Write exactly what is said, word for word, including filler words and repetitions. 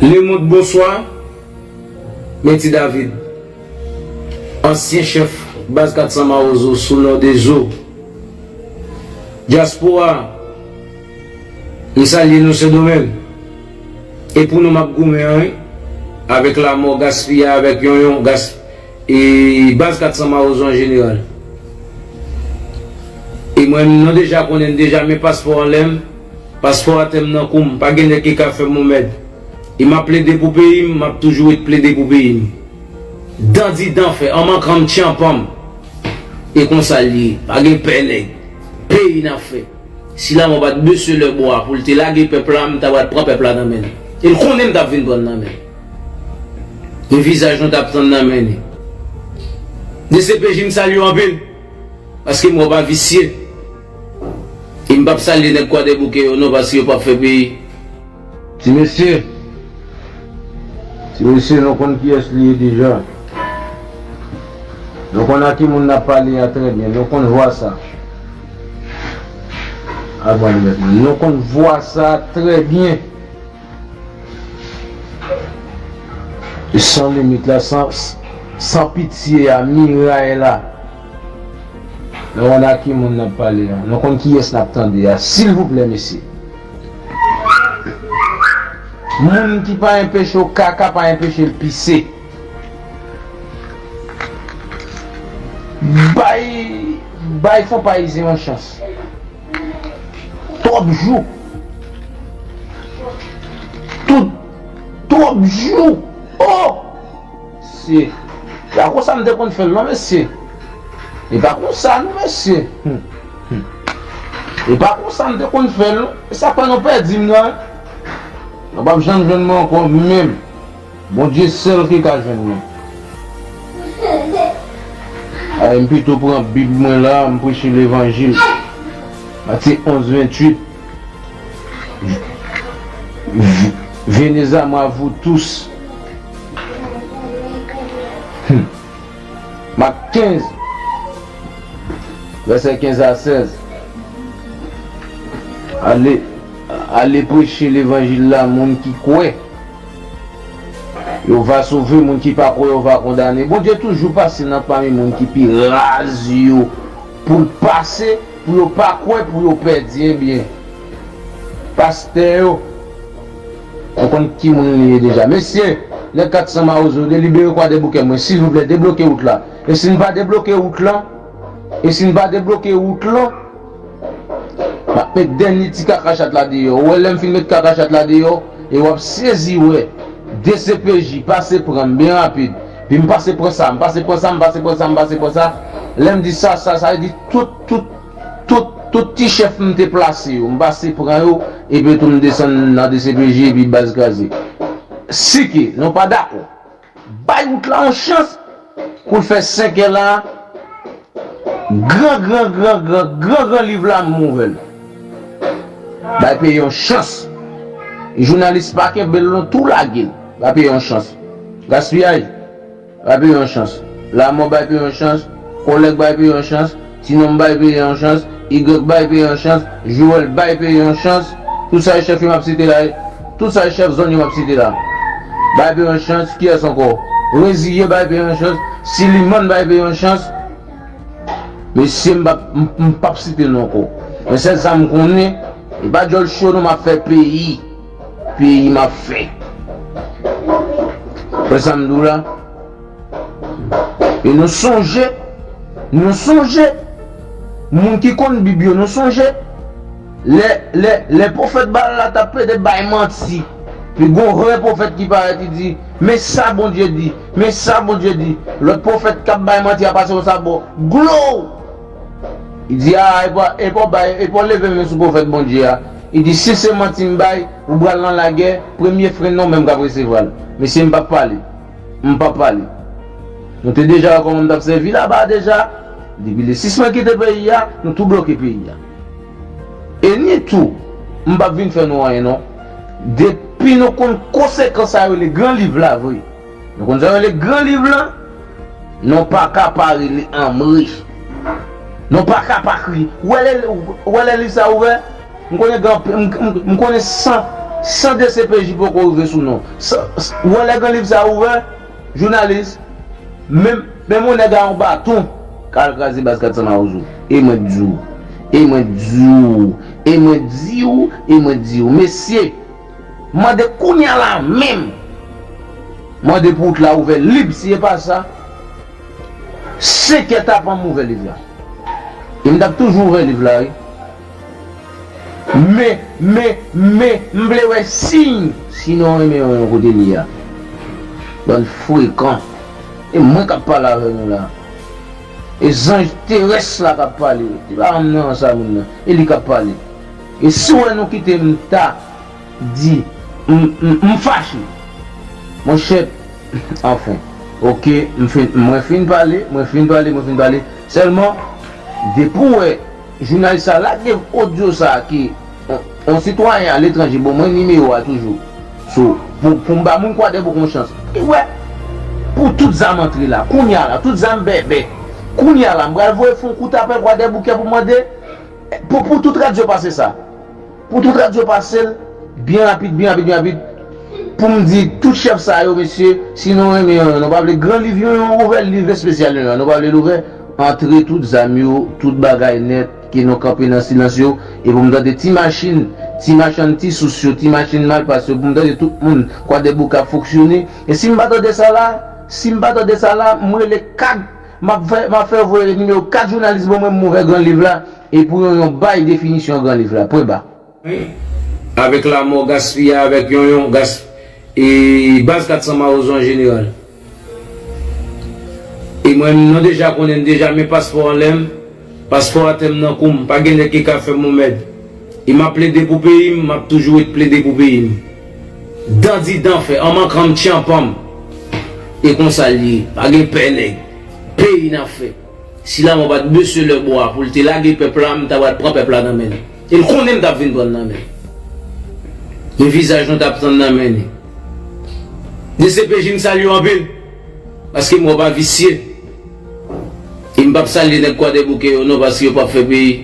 Lemonn, bonswa. Mèt David, ansyen chèf baz kat san Mawozo sou non de Zo. Dyaspora, m salye nou Sendomeng. E pou nou m ap goumen an, wi. Avèk lanmò Gaspiya, avèk Yonyon, Gas-, e baz kat san Mawozo an jeneral. E mwen, nou deja konnen, m deja men paspò anlè m. Paspò atè m nan kou m, pa gen nèg ki ka fè m yon mèd. E m ap plede pou peyi m, m ap toujou ret plede pou peyi m. Dan di dan fè, an mankan m tchanpan m. E konsa l ye, pa gen pè nèg. Peyi n ap fè. Si lanmò pa t bese lè bwa pou l te lage pèp la, m ta pral pran pèp la nan men l. E l konnen m t ap vin pran l nan men l. Men vizaj nou t ap tann nan men li. D C P J, m salye w anpil. Paske m wè w pa visye. E m p ap salye nèg Kwadèboukè yo non, paske yo p ap fè peyi. Ti mesye, ti mesye, nou konn kiyès li ye deja. Nou konn a ki moun n ap pale a trè byen. Nou konn vwa sa. Avan nou mèt mwen. Nou konn vwa sa trè byen. San limit la, san, san pitye a, miray la. Nou konn a ki moun n ap pale a. Nou konn kiyès n ap tande a. Silvouplè, mesye. Moun ki pa enpeche w kaka, pa enpeche l pise. Bay, bay Fon Payizyen yon chans. Twòp jou. Tout, twòp jou. Oh! Se, e pa konsa m te konn fè l non, mesye. E pa konsa non, mesye. Hmm. Hmm. E pa konsa m te konn fè l non. E sa fè nou pèdi m nan. Nou p ap janm jwenn mwen ankò menm. Bondye sèl ki ka jwenn mwen. Ay, m pito pran Bib mwen la, m preche levanjil. Matye onz venntuit. Venez à moi, vous tous. Hmm. Mak kenz, vèsè kenz a sèz. Ale, ale preche levanjil la, moun ki kwè, yo va sove, moun ki pa kwè, yo va kondane. Bondye toujou pase nan pami moun ki pi raz yo, pou l pase, pou yo pa kwè, pou yo pèdi. Ebyen, pastè yo, nou konn ki moun li ye deja. Mesye, nèg kat san Mawozo, delibere Kwadèboukè mwen, silvouplè, debloke wout la. E si n pa debloke wout lan, e si n pa debloke wout lan, m ap met dènye ti kaka chat la deyò. Ou wè, lè m fin met kaka chat la deyò, e w ap sezi wè D C P J pase pran m byen rapid. Pi m pase pran sa, m pase pran sa, m pase pran sa, m pase pran sa. Lè m di sa, sa, sa vle di tout, tout, tout, tout ti chèf m te plase yo, m pase pran yo, epi tou m desann nan D C P J, epi baz kraze. Si ke nou pa dakò, bay wout la yon chans pou l fè senk è la. Gran, gran, gran, gran, gran, gran liv la, m ouvè l. Bay peyi yon chans. Jounalis pa kenbe l non, tou lage l. Bay peyi yon chans. Gaspiyaj. Bay peyi yon chans. Lamò bay peyi yon chans. Kòlèg bay peyi yon chans. Ti Nonm bay peyi yon chans. Igrèk bay peyi yon chans. Jowèl bay peyi yon chans. Tout sa e chèf yo m ap site la. Tout sa e chèf zòn yo m ap site la. Bay peyi yon chans. Kiyès ankò? Reziye bay peyi yon chans. Silimann bay peyi yon chans. Mesye, m p ap, m, m p ap site non ankò. Men sèl sa m konnen, e pa djòl cho non, m ap fè peyi. Peyi m ap fè. Wè sa m di w la? E nou sonje, nou sonje, moun ki konn Bib yo, nou sonje, lè, lè, lè pwofèt Baal la t ap plede bay manti, pi gon vrè pwofèt ki parèt, li di, men sa Bondye di, men sa Bondye di. Lòt pwofèt k ap bay manti a pase konsa bò, glow! Li di, a, e pa, e pa w bay, e pa w leve men sou pwofèt Bondye a. Li di, si se manti m bay, ou pral nan lagè, premye fren nan w menm k ap resevwa l. Mesye, m p ap pale. M p ap pale. Nou te deja wè kòman m t ap sèvi laba a deja. Depi le sis mwen kite peyi a, nou tou bloke peyi a. E ni tou, m p ap vin fè nou anyen non. Depi nou konn konsekans sa yo rele gran liv la vre. Nou konn sa yo rele gran liv la? Nou pa ka pa rele anmwe. Nou pa ka pa kriye. Ou wè lè, ou wè lè liv sa ouvè? M konnen gen anpil, m, m, m konnen san, San D C P J poko rive sou non. San, san, ou wè lè gran liv sa a ouvè, jounalis, menm, menm yon nèg a yon baton ka al kraze baz kat san Mawozo. E mwen di w, e mwen di w, e mwen di w, e mwen di w, mesye, mande kounye a la menm. Mande pou wout la ouvè lib, si e pa sa, senkè tapan m ouvè liv la. E m t ap toujou ouvè liv la, wi. Men, men, men, m vle wè siy, sinon renmen yon, yon kote li a. Bann frekan. E mwen k ap pale avè nou la. E zanj terès la k ap pale. Se pa m nan sa moun nan. E li k ap pale. E si w wè nou kite m ta di, m, m, m fache. Monchè, anfen. Oke, m fin, mwen fin pale, mwen fin pale, mwen fin pale. Sèlman, depi w wè jounalis sa lage odyo sa ki yon, yon sitwayen aletranje ban mwen nimewo a toujou. So, pou, pou m ba moun Kwadèbouk yon chans. E wè, pou tout zam antre la, kounye a la, tout zam bèbè. Kounye a la, m pral voye fon kout apèl Kwadèboukè pou mande, pou, pou tout radyo pase sa. Pou tout radyo pase l, byen rapid, byen rapid, byen rapid. Pou m di tout chèf sa yo, mesye, si nou renmen yon, yon, nou pa vle gran liv yon, yon ouvè liv espesyal yon, yon, nou pa vle l ouvè, antre tout zam yo, tout bagay nèt, ke nou kanpe nan silans yo, e pou m tande ti machin, ti machann ti sous yo, ti machin malpas yo, pou m tande tout moun Kwadèbouk ap fonksyone. E si m pa tande sa la, si m pa tande sa la, m rele kat, m ap fè, m ap fè voye nimewo kat jounalis ban mwen, m ouvè gran liv la, e pou yon, yon bay definisyon gran liv la. Pwen ba. Avèk lanmò gaspiya, avèk yonyon gasp, e baz kat san Mawozo an jeneral. E mwen, nou deja konnen m deja, men paspò anlè m, paspò atè m nan kou m, pa gen nèg ki ka fè m yon mèd. E m ap plede pou peyi m, m ap toujou ret plede pou peyi m. Dan di dan fè, an mankan m tchanpan m. E konsa l ye, pa gen pè nèg. Peyi n ap fè. Si lanmò pa t bese lè bwa pou l te lage pèp la, m ta pral pran pèp la nan men l. E l konnen m t ap vin pran l nan men l. Men vizaj nou t ap tann nan men li. D C P J m salye w anpil. Paske m wè w pa visye. E m p ap salye nèg Kwadèboukè yo non, paske yo p ap fè peyi.